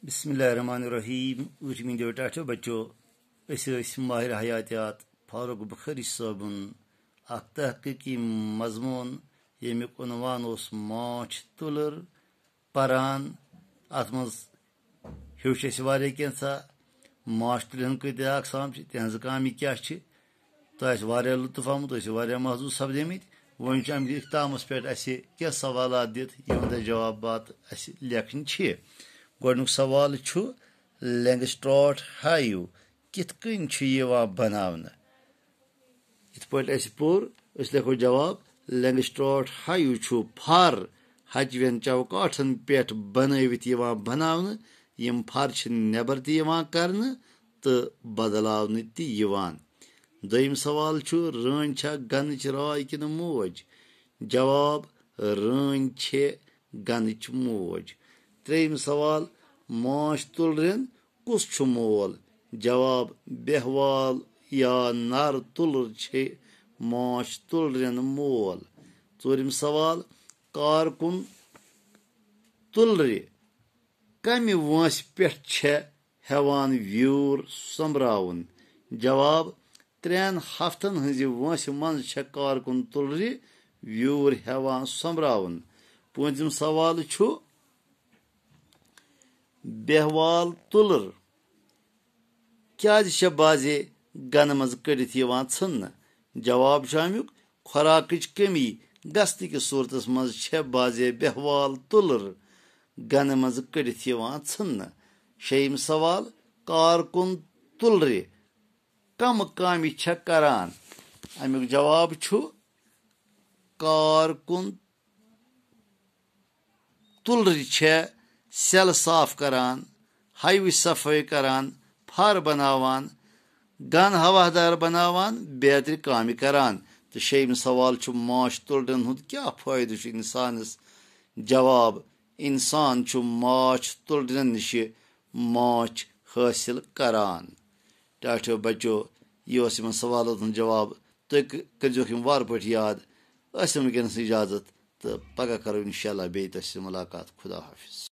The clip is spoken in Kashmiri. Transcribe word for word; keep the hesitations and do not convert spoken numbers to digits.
بسم اللہ الرحمن الرحیم۔ ٲٹھمہِ دۄہ ٹاٹھیو بچو، أسۍ ٲسۍ ماہر حیاتیات فاروق بخاری صٲبُن اکھ تحقیقی مضموٗن، ییٚمیُک عنوان اوس ماچھ تُلٕر، پران۔ اتھ منٛز ہیوٚچھ اَسہِ واریاہ کینٛژھا، ماچھ تُلرِ ہٕنٛدۍ کۭتیاہ اقسام چھِ، تِہنٛزٕ کامہِ کیٛاہ چھِ۔ تۄہہِ آسہِ واریاہ لطف آمُت، تُہۍ ٲسِو واریاہ محظوٗظ سپدیمٕتۍ۔ وۄنۍ چھُ اَمہِ اختتامَس پٮ۪ٹھ اَسہِ کینٛہہ سوالات دِتھ، یِہُنٛد اَسہِ جوابات اَسہِ لیکھٕنۍ چھِ۔ گۄڈٕنیُک سوال چھُ، لینگسٹراٹ ہایو کِتھ کٔنۍ چھُ یِوان بناونہٕ؟ یِتھ پٲٹھۍ اَسہِ پوٚر، أسۍ لیکھو جواب، لینگسٹراٹ ہایو چھُ فر ہچوٮ۪ن چوکاٹھن پٮ۪ٹھ بنٲوِتھ یِوان بناونہٕ۔ یِم فر چھِ نٮ۪بر تہِ یِوان کرنہٕ تہٕ بدلاونہٕ تہِ یِوان۔ دوٚیِم سوال چھُ، رٲنۍ چھا گنٕچ راے کِنہٕ موج؟ جواب، رٲنۍ چھِ گنٕچ موج۔ ترٛیٚیِم سوال، ماچھ تُلرٮ۪ن کُس چھُ مول؟ جواب، بیہوال یا نر تُلر چھِ ماچھ تُلرٮ۪ن مول۔ ژوٗرِم سوال، کارکُن تُلرِ کمہِ وٲنٛسہِ پٮ۪ٹھ چھےٚ ہٮ۪وان ویوٗر سۄمبراوُن؟ جواب، ترٛٮ۪ن ہفتن ہٕنٛزِ وٲنٛسہِ منٛز چھےٚ کارکُن تُلرِ ویوٗر ہٮ۪وان سۄمبراوُن۔ پوٗنٛژِم سوال چھُ، بیہوال تُلر کیازِ چھےٚ بعضے گنہٕ منٛز کٔڑِتھ یِوان ژھٕننہٕ؟ جواب چھُ امیُک، خوراکٕچ کمی گژھنہٕ کِس صورتس منٛز چھےٚ بعضے بیہوال تُلر گنہٕ منٛز کٔڑِتھ یِوان ژھٕننہٕ۔ شیٚیِم سوال، کارکُن تُلرِ کم کامہِ چھےٚ کران؟ امیُک جواب چھُ، کارکُن تُلرِ چھےٚ سیٚلہٕ صاف کران، ہایوٕچ صفٲیی کران، فر بناوان، گن ہوادار بناوان، بیترِ کامہِ کران۔ تہٕ شیٚیِم سوال چھُ، ماچھ تُلرٮ۪ن ہُنٛد کیٛاہ فٲیدٕ چھُ انسانس؟ جواب، انسان چھُ ماچھ تُلرٮ۪ن نِش ماچھ حٲصِل کران۔ ٹاٹھیو بچو، یہِ اوس یِمن سوالن ہُنٛد جواب۔ تُہۍ ک-، کٔرزیوکھ یِم وارٕ پٲٹھۍ یاد۔ أسۍ دِمو وٕنکیٚنس اجازت تہٕ پگاہ کرو انشاءاللہ بیٚیہِ تۄہہِ سۭتۍ مُلاقات۔ خدا حافظ۔